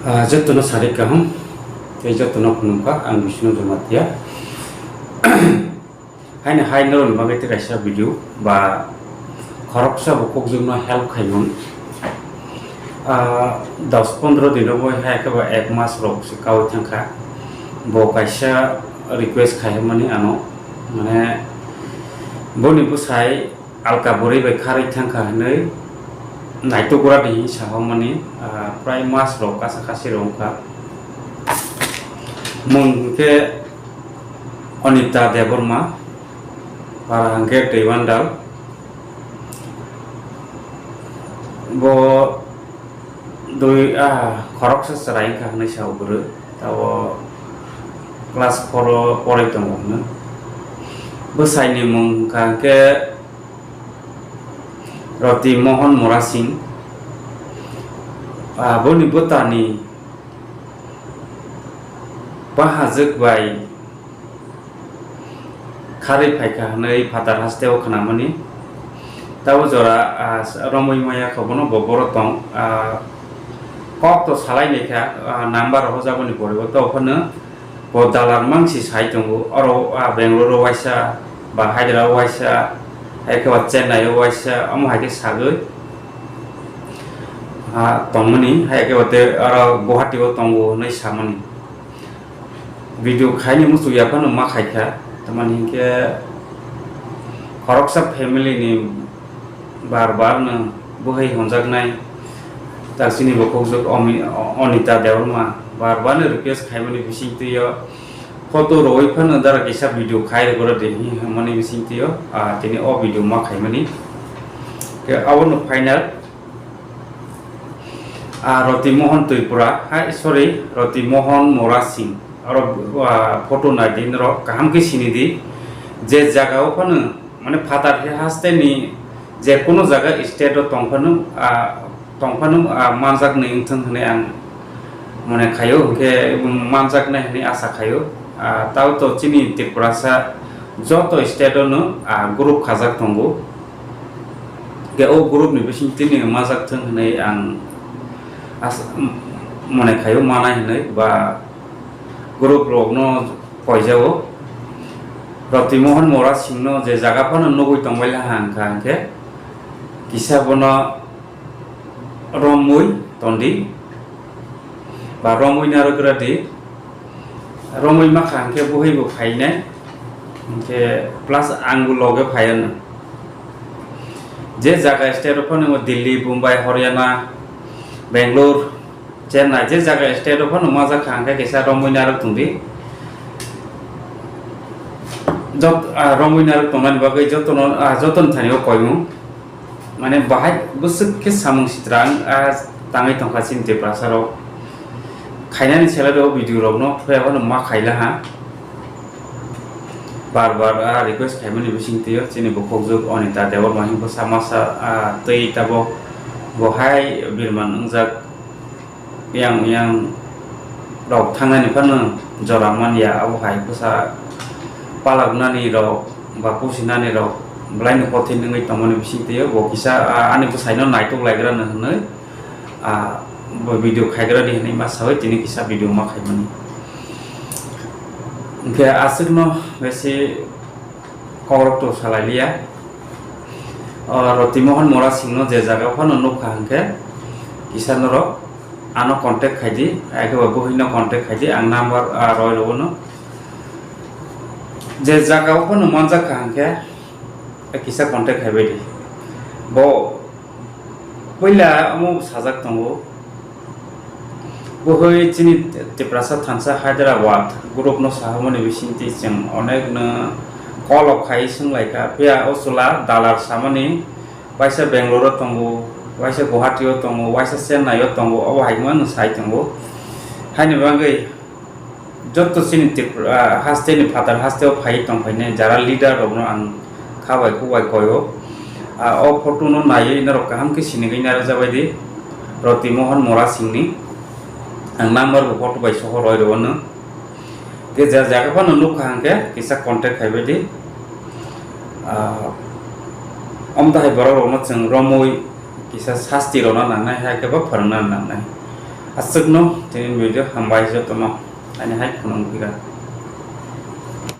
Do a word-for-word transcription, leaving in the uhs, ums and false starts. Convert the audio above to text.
Ah, jotono sarik kaham, tei jotono khulumkha, ang Bishnu Jamatia. Haino hai norokni bagwi tei kaisa video ba khoroksa bo kokjwkno help khaimung. Ah, dos pondro dino bo hai khe ba ek mas rok se kaui thangkha. Bo kaisa request khaimani ano, mane boni bwsai alka bwrwi bai kharwi thangkha hinwi naitukgra di hinwi sahormani, ah, prai mas rok kasa kasi rok wngkha. Mung hwnkhe Anita Debbarma, para hwnkhe Twibandal. Bo dui, ah, khoroksa chwrai wngkha hinwi sao bwrwi. Tabo class four o poroi tongo hwnwi. Bwsaini mung hwnkha hwnkhe Roti Mohan Mora Singh, ah, boni bwtani bahajwk bai kharwi phaikha hwnwi phatar hasteo khnamani. Tabo jora, ah, romwi maya kho bono bo boro tong, ah, kok to salai naikha, ah, number rok hojaboni pore bo to phano. Bo dalar mangsi sai tongo, oro, ah, Bangalore o waisa, ba Hyderabad o waisa, hai khe ba Chennai o waisa, omo hai khe sagwi, ah, tongmani, hai khe ba tei oro Guwahati o tongo hinwi samani. Video khaini muchung ya phano ma khaikha, tamani hinkhe khoroksa family ni bar bar no bwhai honjaknai, tak chini bo khokjwk Omi-, Anita Debbarma bar bar no request khaimani bisingtwi o photo rwui phano dara kisa video khai rwgwrwdi hinwi hwnmani bisingtwi o, ah, tini o video ma khaimani. Khe abono final, ah, Roti Mohan Tripura, hai, sorry, Roti Mohan Mora Singh, oro, ah, photo naidi norok kaham khe sinidi, je jaga o phano mane phatar he haste ni je kono jaga state o tongphano, ah, tongphano, ah, manjaknai wngthung hinwi ang mone khaio, hwnkhe manjaknai hinwi asa khaio. Ah, tao to chini Tripurasa joto state o no, ah, group khajak tongo. Hwnkhe o group ni bising tini manjakthung hinwi ang as-, mone khaio, manai hinwi ba group rok no poijao. Roti Mohan Mora Singh no je jaga phano nugwi tongbai laha hwnkha hwnkhe kisa bono romwi tondi ba romwi narwkra di, romwi makha hwnkhe bwhwi bo phainai, hwnkhe plus ang bo loge phaianw. Je jaga state o phano Delhi, Mumbai, Haryana, Bangalore, Chennai, je jaga state o phano majak kha hwnkhe kisa romwi narwk tongdi. Jot-, ah, romwi narwk tongnani bagwi jotono, ah, jotoni thani o koimung. Mane bahai bwswk khe samung sitra ang, ah, tangwi tongkha chini Tiprasa rok. Khainani salary o video rok no phiya phano ma khaila ha. Bar bar, ah, request khaimani bisingtwi o chini bukhukjwk Anita Debbarma himbo sama sa, ah, twi tabok bo hai birman wngjak. Yang yang rok thangnani phano jora manya, abo hai bwsa palaknani rok ba pusinani rok belai no kothin wngwi tongmani bisingtwi o. Bo kisa, ah, ani bwsai no naitok lai gra no hinwi, ah, bo video khai gra di hinwi ma sawi tini kisa video ma khaimani. Hwnkhe aswk no besi kokrok to salai liya. O Roti Mohan Mora Singh no je jaga phano nukha hwnkhe kisa norok ano contact khaidi, akhe bo buhino contact khaidi, ang number, ah, roi rwno. Je jaga o phano manjak kha hwnkhe kisa contact khaibai di. Bo puila omo sajak tongo. Buhoi chini Tiprasa thansa Hyderabad group no sahormani bisingtwi chwng onek no call rok khai swnglaikha. Phiya o chwla dalar samani waisa Bangalore o tongo, waisa Guwahati o tongo, waisa Chennai o tongo, obo hai khe no sai tongo. Haini bagwi joto chini Tripura, ah, haste ni phatar haste o phai tong phainai jara leader rok no ang kha bai khuk bai koi o. Ah, o photo no naiwi norok kaham khe sinigwi narwkjabai di Roti Mohan Mora Singh ni. Ang number bo photo bai soho roi rw no. Khe ja jaga phano nukha hwnkhe kisa contact khaibai di. Ah, omo tahai borok rok no chwng romwi kisa sasti rwna nangnai, hai khe bo phwrwngna nangnai. Aswkno tini video hambai jotono ani hai khunung phira.